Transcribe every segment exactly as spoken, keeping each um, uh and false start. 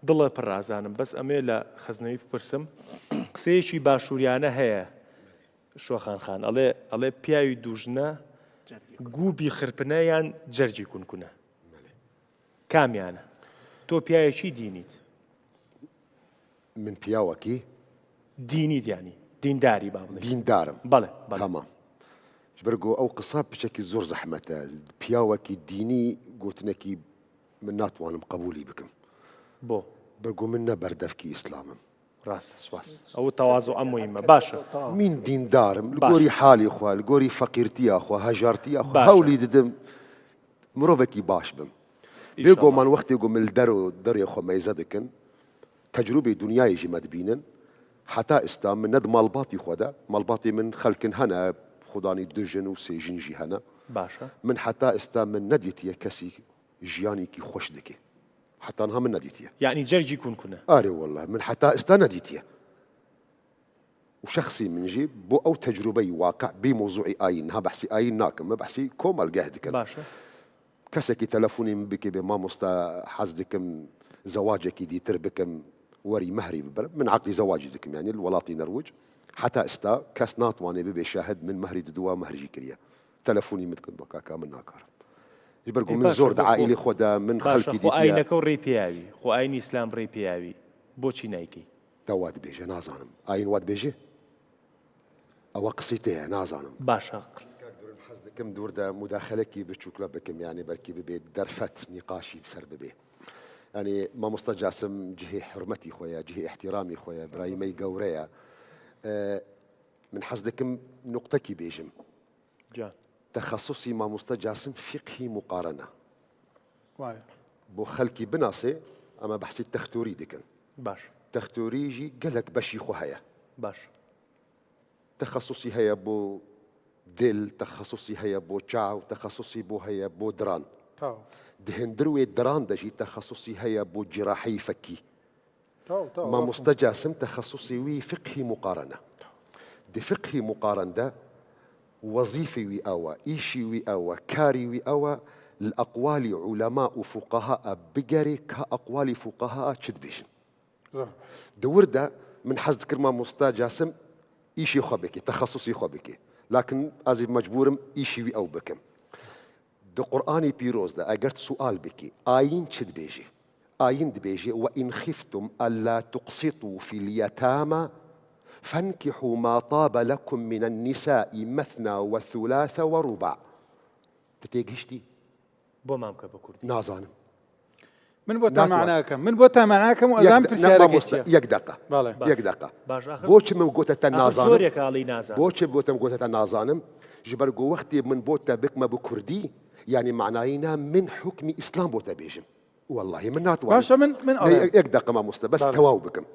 دڵە پڕ ئازانم، بەس ئەمێ لە خەزنەوی بپرسم. قسەیەکی باشووریانە هەیە، شۆخان خان، ئەڵێ، ئەڵێ پیاوی دوژنە گوو بیخرپنە یان جەرگی کونکونە؟ کامیانە؟ تۆ پیاوێکی دینیت؟ من پیاوەکی دینیت، یعنی دینداری با بڵێ. دیندارم. بەڵێ، بەڵێ. تەمام. Ji ber ku ew qisa piçekî zor zehmet e. Piyawekî dînî gotinekî min natwanim qebûlî bikim. بۆ؟ Ber ku min ne berdevkî îslam im. ڕاستە، سوپاس. ئەو تەواضع مهمە. باشە. Min dîndar im. Li Baş. gorî halê xwe, li gorî feqîrtiya xwe, hejartiya xwe Baş. hewlî didim mirovekî baş bim. İnşallah. Bêguman wextê ku min li dero derê xwe meyze dikin, tecrûbê dinyayê jî me dibînin. Heta ista min ne di malbatî xwe de, malbatê min xelkin hene, xudanî du jin û sê jin jî hene. Başa. Min heta ista min nedîtiye kesî jiyanîkî xweş dike. Heta niha min nedîtiye. Yani cercî kun kune. Arê wallah, min heta ista nedîtiye. Û şexsî min jî bo ew tecrûbeyî waqe bê mewzûî ayîn, niha behsî ayîn nakim, min behsî komelgeh dikim. Başa. Kesekî telefonê min bike bê mamosta hez dikim zewacekî dîtir bikim, werî mehrî bibirim. Min eqdî zewacî dikim, yani li welatî Nerwic. Heta ista kes natwane bibe şahid min mehrî didiwa, mehr jî kiriye. Telefonî min dikin, ba kaka min nakarim. Ji ber ku Ê, min baş e, zor di bo xwe- aîlê xwe de min Başa, xelkî xwe dîtiye. Ayîneke û rêpiyawî, xwe ayîn îslam rêpiyawî. Boçî naykî? Te wa dibêje, nazanim. Ayîn wa dibêje? Ewa qisî te ye, nazanim. Başa. Kak Durin, hez dikim dûr de mudaxelekî biçûkle bikim, yani belkî bibê derfet, nîqaşî bi ser bibê. Yani mamosta Casim cihê hurmetî xwe ye, cihê îhtîramî xwe ye, birayî me gewre ye. E, min hez dikim nuqtekî bêjim. Can. Texesusî mamosta Casim fiqhî muqarene. Vay. Bo xelkî binasê, em ê behsî textorî dikin. Baş. Textorî jî gelek beşî xwe heye. Baş. Texesusî heye bo dil, texesusî heye bo çav, texesusî bo heye bo diran. Taw. Di hindir wê diran de jî texesusî heye bo ciraheyî fekî. Taw, taw. Mamoste Casim texesusî wî fiqhî muqarene. Di fiqhî muqaren de wezîfê wî ew e, îşî wî ew e, karî wî ew e, li eqwalî ulema û fuqaha e bigerê ka eqwalî fuqaha çi dibêjin. Zor. Di wir de min hez dikir mamosta Casim îşê xwe bike, texesusî xwe bike. Lakin ez ê mecbûr im îşî wî ew bikim. Di Qur'anê pîroz de eger tu sual bikî, ayîn çi dibêje? Ayîn dibêje, "Ve in xiftum ella tuqsitû fil yetama fenkihû ma tabe lekum minen nisai methna ve thulâthe ve ruba." Tu têgihiştî? Bo mam ke bi kurdî. Nazanim. Min bo te Natwan. mana kem. Min bo te mana kem û ez Yek em de- pirsiyare ne, mamoste, keçiye. yek deqa. Bale. Baş. Yek deqa. Baş, axir- Bo çi min gote te Axir nazanim? Corek alî nazanim. Bo çi bo te gote te nazanim? Ji ber ku wextê min bo te bikme bi kurdî, yani manayî ne min hukmî Îslam bo te bêjim. Wellahî min natwanim. Baş e, min- min Ne, arayim. yek, yek deqa mamoste, bes Bale. tewaw bikim.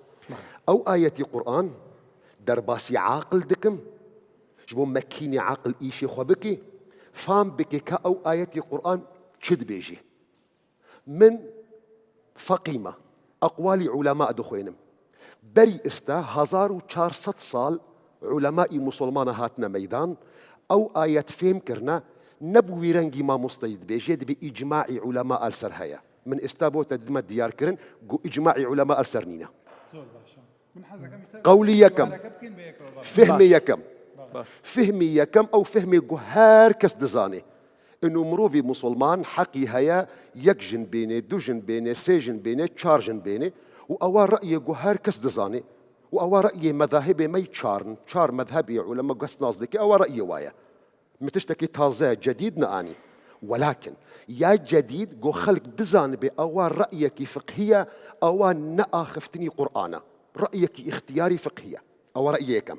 Ew ayetî Qur'an derbasî aqil dikim. Ji bo mekînî aqil îşê xwe bike, fam bike ka ew ayetî Qur'an çi dibêjî. Min feqî me, eqwalî ulema dixwênim. Berî ista hezar û çar sed sal ulemayî musulmana hatine meydan, ew ayet fêm kirine, ne bi wî rengî mamosteyî dibêje, dibê îcmaî ulema el ser heye. Min ista bo te didime diyar kirin, ku îcmaî ulema el ser nîne. Zor baş e. Min hez ekem îster Qewlî yekem. Mubareke bikin be yek baba. Fehmê Baş. yekem. Baş. Fehmê yekem ew fehmê ku her kes dizane. Ino mirovî musulman heqî heye yek jin bêne, du jin bêne, sê jin bêne, çar jin bêne û ewa reyê ku her kes dizane û ewa reyê mezahibê me yî çar in. Çar mezhebê ulema kes nas dike ewa reyê wa ye. Min tiştekî taze, cedîd neanî. Welakin ya cedîd ku xelk bizanibe ewa reyekî fiqhî ye, ewa ne axiftinî Qur'an e. Reyekî îxtiyarî fiqhî ye. Ewa reyê yekem.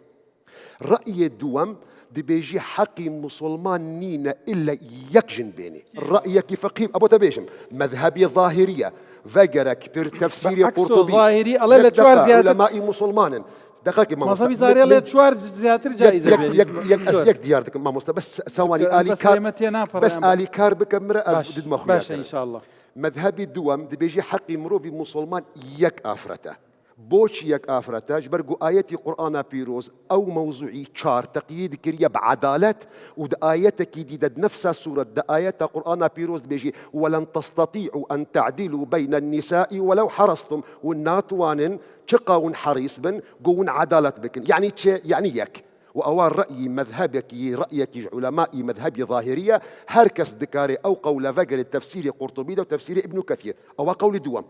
Reyê duwem dibêjî heqî musulman nîne îlle yek jin bênî. Reyekî fiqhî, ebo te bêjim, mezhebî zahirî ye. Vegerek pir tefsîrê Ekso Qurtubî. zahirî, ele le Yek çar deqa, ziyaret- ulemayî musulman in. Deqekê mamoste. Mazhebî zahirî ele çar ziyatir caiz Yek, e. yek, yek, ez, yek diyar dikim mamoste. Bes se-, sewanî Doktor, alî bes kar, rehmetiye naparê bes ama. Alî kar bikim mire ez Baş, didme xuya baş kirim. inşallah. Mezhebî duwem dibêjî heqî mirovî musulman yek afret e. Bo çi yek afret e? Ji ber ku ayetî Qur'ana Pîroz ew mewzûî çar teqyîd kiriye bi edalet û di ayetekî dî de di nefsa sûret de ayeta Qur'ana Pîroz dibêjî: "Welen testatî'û en te'dîlû beynen nisâ'i welew harastum." Hûn natwanin çiqa hûn herîs bin ku hûn edalet bikin. Yanî çi? Yanî yek. Û ewa re'yî mezhebekî, re'yekî ji ulemaî mezhebî zahirî ye. Her kes dikare ew qewle vegere tefsîrê Qurtubî de û tefsîrê Îbnû Kesîr. Ewa qewlê duwem.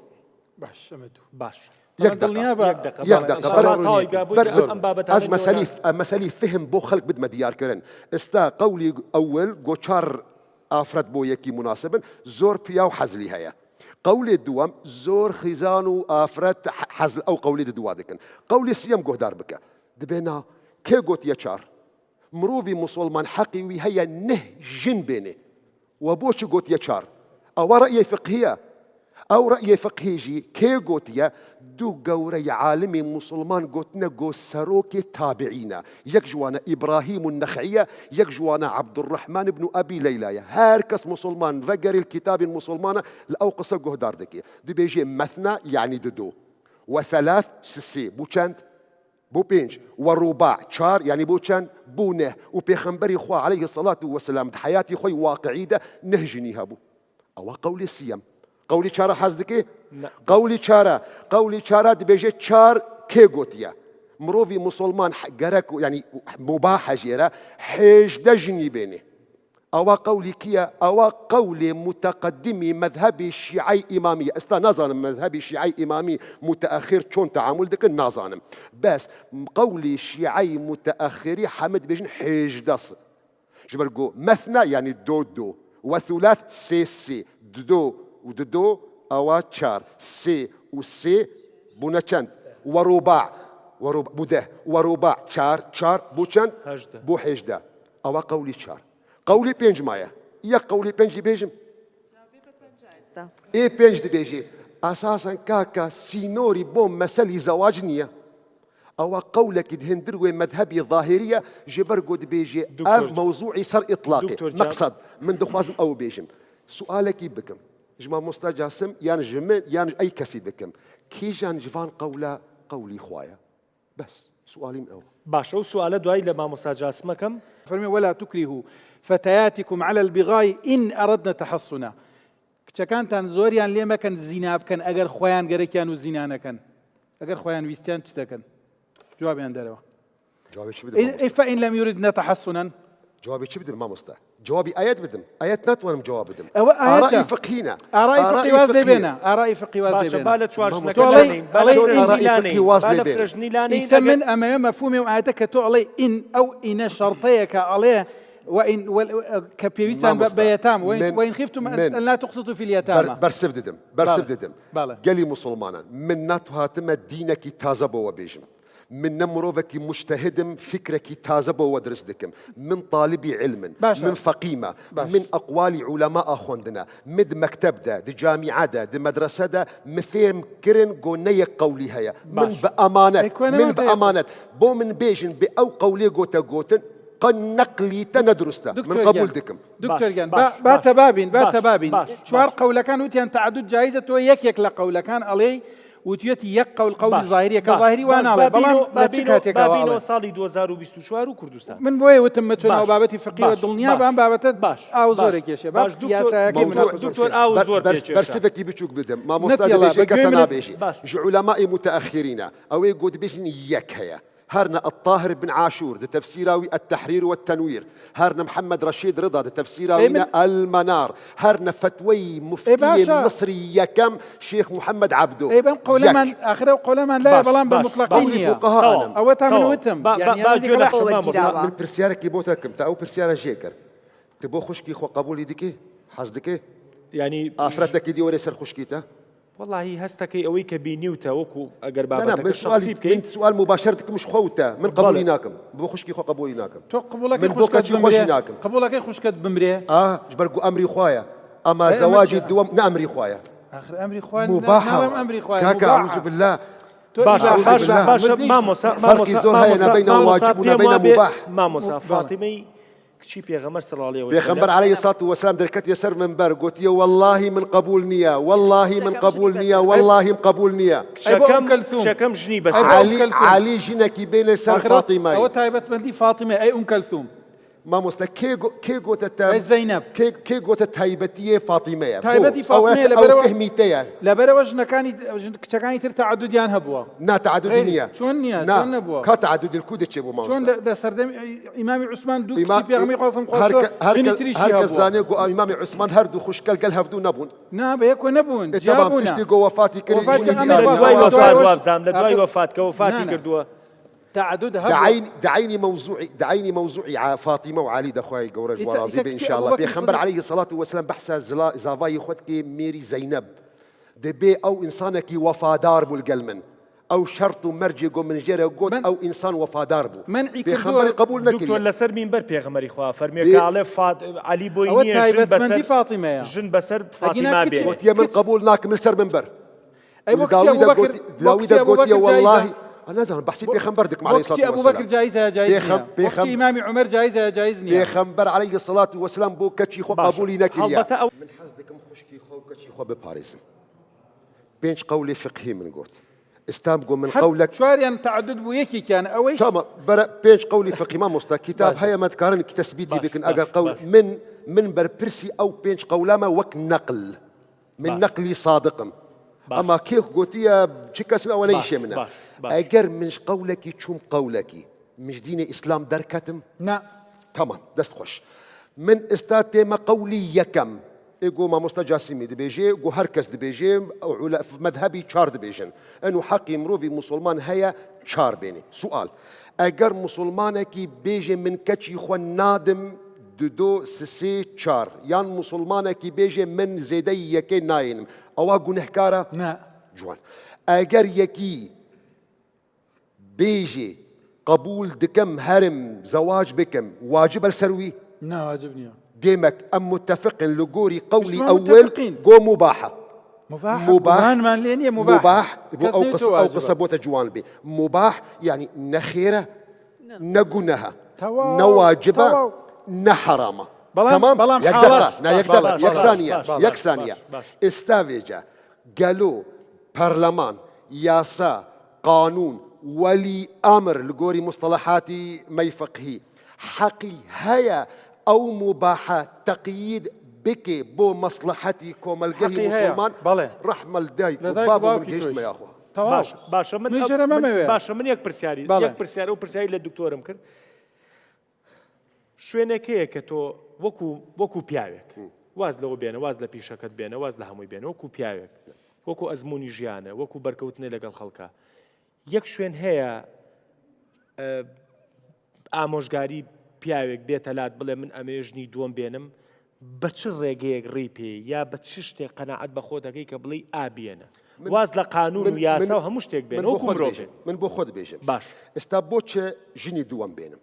Baş, em ê dû. Baş. Yek Em deqa. Dilniya ba. Yek deqa. Yek Baş, deqa. Ber, inşallah tawî gabû ber, em, em babetanê ez meselî, nû em meselî fihim bo xelk bidime diyarkirin. Esta qewlî ewil go çar afret bo yekî munasib in, zor piya û hezlî heye. Qewlê duwem, zor xizan û afret he-, hezl ew qewlê di duwa dikin. Qewlê siyem guhdar bike. Dibê na, kê gotiye çar? Mirovî musulman heqî wî heye neh jin bênê. We bo çi gotiye çar? Ewa re'yê fiqhî ye. Ew re'yê fiqhî jî kê gotiye? Du gewreyê alimê musulman gotine go serokê tabiîn e. Yek ji wan e Îbrahîm û Nex'î ye, yek ji wan e Ebdurrehman ibn Ebî Leyla ye. Her kes musulman vegerê li kitabên musulman e, li ew qise guhdar dike. Dibêje methna, yanî dido. We thelâth, sisê. Bû çend? Bû pênc. We rûba, çar, yanî bû çend? Bû neh. Û Pêxemberî xwe aleyhisselatu vesselam di heyatî xwe yî waqiî de neh jinî hebû. Ewa qewlê siyem. Qewlî çara hez dikê? Ne. Qewlî çara. Qewlî çara dibêje çar kê gotiye? Mirovî musulman he-, gerek, yanî mubah e jê re hêjdeh jinî bênê. Ewa qewlî kî ye? Ewa qewlê muteqedimî mezhebî şî'ey îmamî ye. Esta nazanim mezhebî şî'ey îmamî muteexir çon teamul dikin, nazanim. Bes qewlî şî'ey muteexirî heme dibêjin hêjdeh. Ji ber ku methna, yanî do do, we thûlath, sê sê, dido û dido, ewa çar, sê û sê bûne çend? We rûba, we rûba, bû deh. We rûba, çar, çar, bû çend? Hejdeh. Bû hêjdeh. Ewa qewlî çar. Qewlî pênc maye. Yek qewlî pênc jî bêjim. Ê pênc dibêjê. Esasen kaka sînorî bo meselî zewac niye. Ewa qewlekî di hindir wê mezhebî zahirî ye, ji ber ku dibêje Doktor ev Can. Mewzûî ser îtlaqê. Doktor Can. Meqsed, min dixwazim ew bêjim. Sualekî bikim. Ji mamosta Casim yan ji min yan ji ey kesî bikim. Kîjan ji van qewla qewlî xwe ye? Bes, sualî min ew. Baş, ew suale duayî li mamosta Casim ekem. Fermê, "Wela tukrihu feteyatikum alel bigayî in eredne tehassuna." کچەکانتان زۆریان لێ مەکەن زینا بکەن، ئەگەر خۆیان گەرەکیان و زینا نەکەن. ئەگەر خۆیان ویستیان چ دەکەن؟ جوابیان دەرەوە. Cevabê çi bidim, mamosta? Fe in lem yuridne tahassunen. Cevabê çi bidim, mamosta? Cevabî ayet bidim. Ayet natwanim cevab bidim. Ew ayet e. Arayî fiqhî ne. Arayî fiqhî waz lê bêne. Arayî fiqhî waz lê bêne. Başe, ba li çawarşineke çaneyin. Ba li firejnî laneyî. Îse min, em ê mefhûmê ew ayete ke tu alê in, ew îne şerteyeke alê. وإن، وال-، کە پێویستیان بە، بە یەتام، وإن، وإن خفتم أن، أن لا تقسطوا في اليتامى. Ber-, bersiv didim, bersiv didim. Gelî musulmanan, min nat hatime dînekî taze bo we bêjim. Min ne mirovekî mujtehidim, fikrekî taze bo we dirist dikim. Min talibî ilm in, min feqî me, min eqwalî ulema a xwendine, min di mekteb de, di camîe de, di medrese de min fêhm kirin ku ne yek qewlî heye. Min bi emanet, min bi emanet. Bo min bêjin, bi ew qewlê gote gotin, Qe neqlî te ne dirust e. Min qebûl dikim. Doktor Gen, ba, ba tebabîn, ba tebabîn. Çar qewlekan witiyan teadud caiz e, to yek yek le qewlekan alê, witiyeti yek qewl qewlî zahirî ye, ke zahirî wan alê. Belam le çi katêk ew alê. Babîno salî du hezar û bîst û çar û Kurdistan. Min boye witim me çona babetî fiqî ve dilniya ban babete aw zor e kêşe. Baş, doktor, doktor aw zor pêçêşe. Bersivekî biçûk bidim. Mamosta dibêje kese nabêjî. Ji ulema'î muteahhirîne. Ew ê ku dibêjin yek heye. Her ne Tahir bin Aşûr di tefsîra wî Et-Tehrîr we Tenwîr, her ne Mihemed Reşîd Rida di tefsîra wî ne El-Menar, her ne fetweyî muftiyê Misrî yekem Şêx Muhemed Ebdo. Ê ben qewleman, axir ew qewleman la ye, belam bi mutlaqî niye. Ew e ta min witim. Ba, ba, ba, cû lehşe, mamosta. Min pirsyarekî bo te kim, te ew pirsiyara jê kir. Tu bo xwişkî xwe qebûlî dikî? Hez dikî? Yanî afretekî dî were ser xwişkî te? Wellahî hesteke ye, ewê ke bînî û te wekû eger babeteke şexsî bikey. Min sual mubaşer dikim ji xwe û te. Min qebûlî nakim. Bo xwişkî xwe qebûlî nakim. To qebûleke xwişket bimrê. Qebûleke xwişket bimrê. A, ji ber ku emrî xwe ye. Ama zewacî duwem ne emrî xwe ye. Axir emrî xwe ne, mubah e. Kaka, euzu billah. Baş, baş, baş, mamosa, mamosa, mamosa, pêma bê, mamosa, Fatîmeyî کچی پێغەمبەر صلی الله علیه و پێخەمبەر عەلەیهی سەڵات و وەسەلام دەرکەتیە سەر منبەر، گوتیە: وەڵڵاهی من قەبوڵ نییە، وەڵڵاهی من قەبوڵ نییە، وەڵڵاهیم قەبوڵ نییە. ئەی بۆ ئوم کچەکەم کەلثوم؟ کچەکەم ژنی ئەی بەسەر بۆ عەلی ئوم کەلثوم؟ عەلی ژنەکی بێنێ سەر ئاخر فاتیمای. ئەوە تایبەتمەندی فاتیمە، ئەی ئوم کەلثوم؟ مامۆستا کێ گو- کێ گوتە تا ئەی زەینەب؟ کێ کێ گوتە تایبەتیە فاتیمەیە؟ تایبەتی بۆ ئەوە فاتیمەیە، ئەو لەبەرەوە- فهمیتەیە. لەبەرەوە ژنەکانی ژن- کچەکانی تر تعددیان هەبووە. نا تعددی غیری. نییە. چۆن نییە؟ نا. چۆن نەبووە؟ کا تعددی کو دەچێ بۆ چۆن مامۆستا؟ لە لە سەردەم ئیمامی عوسمان دوو ئیما- کچی پێغەمبەر خۆزم هەر خۆشەوە کە- هەر ژنی کە- تریشی هەر کەس هەبووە. زانێ گو ئیمامی عوسمان هەردوو خوشکەل گەل هەفتوو نەبوون. نا بە یەکۆ نەبوون ئێ، جیا تەمام، بوونە. پشتی گۆ وەفاتی کردی، وەفاتی ژنی ئەمە دیاری دوای نەوازە. وەفات وابزان لە دوای ئەخر- وەفات کە وەفاتی نانە. کردووە. تعدد هەبووە. دعینی دعینی مەوزوعی دعینی مەوزوعی ع- فاتیمە و عەلی دەخوای گەورەش ئیسا- وەڕازی ئیسا بێ کچی ئینشاءالله. ئەبوبەکر پێخەمبەر سدیق. عەلەیهی سەڵات و وەسلام بەحسە زلا- زاوای خۆت کێ مێری زەینەب. دەبێ ئەو ئینسانێکی وەفادار بوو لەگەل من. ئەو شەرت و مەرجێ گۆ من ژێرە گۆت من- ئەو ئینسان وەفادار بوو. منعی پێخەمبەری کردووە. قبول دکتۆر نەکردی. لەسەر مینبەر پێغەمبەری خوا فەرمیێ بێ- کە ئەڵێ فات عەلی بۆی ئەوە نییە ژن تایبەتمەندی بەسەر فاتیمەیە. ژن بەسەر ئەگینا فاتیما کچ- بێنێ. گوتیە من قبول ناکم لەسەر منبەر. ئەی بۆ کچی داویدا ئەبوبەکر- گوتی بۆ داویدا کچی گوتیە ئەبوبەکر والله جایزە؟ نازانم بەحسی بۆ- پێخەمبەر دکم بۆ عەلەیهی کچی سەڵات و وەسلام. ئەبوبەکر جایزە یا جایز نییە؟ پێخەم- بۆ کچی پێخەم- ئیمامی عومەر جایزە یا جایز نییە؟ پێخەمبەر عەلەیهی سەڵات و وەسلام بۆ کەچی خۆ باشە. قبولی نەکردیە. هەڵبەتە ئەو- من حەز دکم خوشکی خۆ و کەچی خۆ بپارێزم. پێنج قەولی فقهی من گوت. ئێستا بگۆ من هەر قەولەک چواریان تعدد بوو یەکێکیان ئەوەیش تەمە بەرە پێنج قەولی فقهی مامۆستا کیتاب باشە. هەیە مەدکارن کی تەسبیتی باش، بکن باش، ئەگەر قەول باش. من من بەرپرسی ئەو پێنج قەولامە وەک نەقل من باش. نەقلی صادقم. باش. ئەما کێ گوتیە چ کەسن ئەوە باش، نەیشێ منە. باش، باش. ئەگەر من قەولەکی چوم قەولەکی مژدینە ئیسلام دەرکەتم. نا. تەمام، دەست خۆش. من ئێستا تێمە قەولی یەکەم. ئێ گۆ مامۆستا جاسیمی دبێژێ، گۆ هەر کەس دبێژێ، ئەو عولە- مەذهەبی چار دبێژن. ئەن و حەقی مرۆڤی موسڵمان هەیە چار بێنێ. سوال، ئەگەر موسڵمانێکی بێژێ من کەچی خۆ نادم دو دو سسێ چار، یان موسڵمانێکی بێژێ من زێدەی یەکێ ناینم، ئەوە گونهکارە؟ نا. جوان. ئەگەر یەکی بێژێ قبول دکم هەرم زەواج بکم، واجب لەسەر وی؟ نا واجب نییە. دێمەک ئەم متفقن لە گۆری قەولی مش ما ئەول متفقین. گۆ مباحە. مباح مباح. گومانمان لێ نییە مباح. مباح بۆ کەس ئەو نەیوتوە قسە ئەو واجبە. قسە بۆتە جوان بێ. مباح یعنی نەخێرە، نەگونەهە، تەواو، نەواجبە، تەواو. نەحەرامە. بەڵام- تەمام؟ بەڵام یەک حاڵات- دەقە، نا یەک دەقە، باش، یەک باش، سانیە، باش، باش، یەک سانیە. ئێستا وێجە گەلۆ پەرلەمان، یاسا، قانون، وەلی ئەمر لە گۆری مستەڵەحاتی مەی فقهی حەقی هەیە ئەو مباحە تەقیید بکێ بۆ مەسڵەحەتی کۆمەلگەهی حەقی هەیە. موسڵمان؟ بەڵێ. ڕەحمە لە دایک لە و دایک باب و باوکی من گەیشتمە تۆش. یاخوا. تەواو. باش باشە من من ئەو- ژەرە من- مەمەوێ. باشە من یەک پرسیاری بەڵێ. یەک پرسیار ئەو پرسیاری لە دکتۆرم کرد. شوێنێک هەیە کە تۆ وەکو وەکو پیاوێک واز لەوە بێنە، واز لە پیشەکەت بێنە، واز لە هەمووی بێنە، وەکو پیاوێک، وەکو ئەزمموی ژیانە، وەکو بەرکەوتنە لەگەڵ خەڵکە. یەک شوێن هەیە ئە، ئامۆژگاری پیاوێک بێتە لات بڵێ من ئەمەیە ژنی دووەم بێنم، بە چ ڕێگەیەک ڕێی پێ یا بە چ شتێک قەناعەت بە خۆ دەکەی کە بڵێی ئا بێنە؟ واز لە قانون و یاسا و هەموو شتێک بێنە وەکو مرۆڤێ. من بۆ خۆت بێژم. باش. ئێستا بۆچێ ژنی دووەم بێنم؟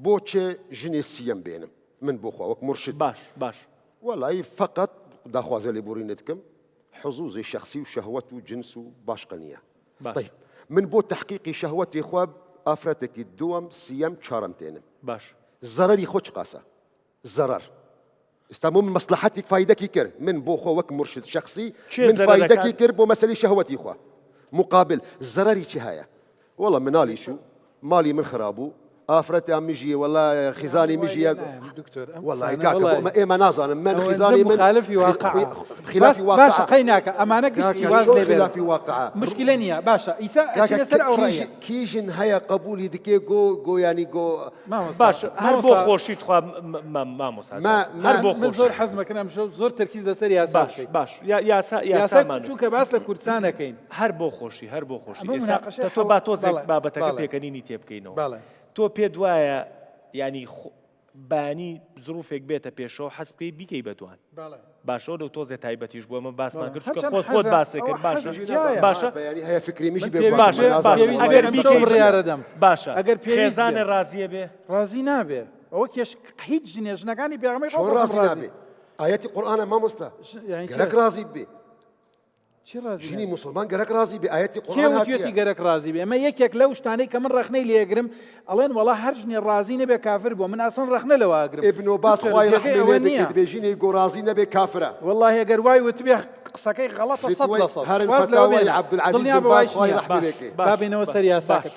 بۆچێ ژنی سیەم بێنم؟ من بۆ خۆ وەک مرشد. باش باش. وەڵی فقط داخوازە لێبوڕینت کەم، حزوزی شخصی و شەهوەت و جنس و باشقە نییە. باش. طيب، من بۆ تحقیقی شەهوەتی خۆ ئافرەتێکی دووەم، سیەم، چارەم تێنم. باش. زەرەری خۆ چ قاسە؟ زەرەر. ئێستا من مەسلحەتێک فایدەکی کرد. من بۆ خۆ وەک مرشد شخصی چێ من زەرەرەکان؟ فایدەکی کرد بۆ مەسەلی شەهوەتی خۆ. مقابل زەرەری چی هەیە؟ وەڵا مناڵی چوو، ماڵی من خرابوو، ئافرەتە مژیە، وەڵا خیزانی مژیە. دکتۆر، ئەم وەڵی قسانە کاکە وەڵی. بۆ ئێمە نازانم من ئەوە خیزانی هەندە من مخالفی خی- واقع. خی- خلافی باش- واقع. باشە، قەی ناکە. ئەمانە گشتی کاکە، واز چۆن لێ بێ. خلافی واقع؟ مشکلە نییە. باشە، ئیسا کاکە، ئەچینە سەر ئەو کی- ڕێیە. کی- کیژن هەیە قبولی دکێ گۆ گۆ یانی گۆ. مامۆستا، باش، هەر بۆ مامۆستا. خۆشی تخوا م- م- مامۆستا ما- هەر بۆ خۆشی. زۆر حەزمەکەن ئەم شەو زۆر تەرکیز لەسەر یاسا باش بکەیت. باش یا- یاسا یاسا یاسامان چونکە باس لە کوردستان دەکەین. هەر بۆ خۆشی هەر بۆ خۆشی ئەمە ئێستا مناقەشەی تە تۆ حەوت- با تۆزێک بەڵێ، بابەتەکە بەڵێ. پێکەنینی تێبکەینەوە. بەڵێ. تۆ پێت وایە ینی خۆ- بانی زروفێک بێتە پێشەوە حەز پێی بیکەی بە دوان؟ بەڵێ. باشەوە لەو تۆزێ تایبەتیش بۆ ئەمە باسمان بەڵێ. کرد چونکە هەرچەند حەزە، باسێ ئەوە کرد باشە. حەزی جیایە. باشە. بەیانی هەیە فکری میژی من بێ پێویست باشە بێ- نازانم. پێویست ئەگەر بێ بیکەی شەو بڕیارە دەم. باشە. ئەگەر پێویست خێزانێ بێ. ڕازیە بێ. ڕازی نابێ. ئەوە کێش هیچ ژنێ ژنەکانی پێغەمبەری چۆن خۆ ڕازی ڕازی. نابێ؟ ئاەتی قورئانە مامۆستا. یعنی گەرەک چی؟ ڕازی بێ. چی ڕازی ژنی نەبێ؟ موسڵمان گەرەک ڕازی بێ، ئاەتی کێ قورئان وتیەتی هاتیە. گەرەک ڕازی بێ؟ ئەمە یەکێک لەو شتانەی کە من ڕەخنەی لێگرم، ئەڵێن وەڵا هەر ژنێ ڕازی نەبێ کافر بووە. من ئەسڵەن ڕەخنە لەوە ئەگرم. ئیبن باز دکتۆر، خوای جێگەی ڕەحمە ئەوە لێ بێ نییە. کە دەبێ ژنێک گۆ ڕازی نەبێ کافرە. وەڵا ئەگەر وای وتبێ قسەکەی غەڵەتە سەد فتوای لە سەد. هەرن واز لەوە فتاوای بێنە. عەبدولعەزیز دڵنیا بن بە باز وای خوای نییە. ڕەحمە لێ باش، کێ. باش، بابێنەوە باش، سەر یاساکە. باش.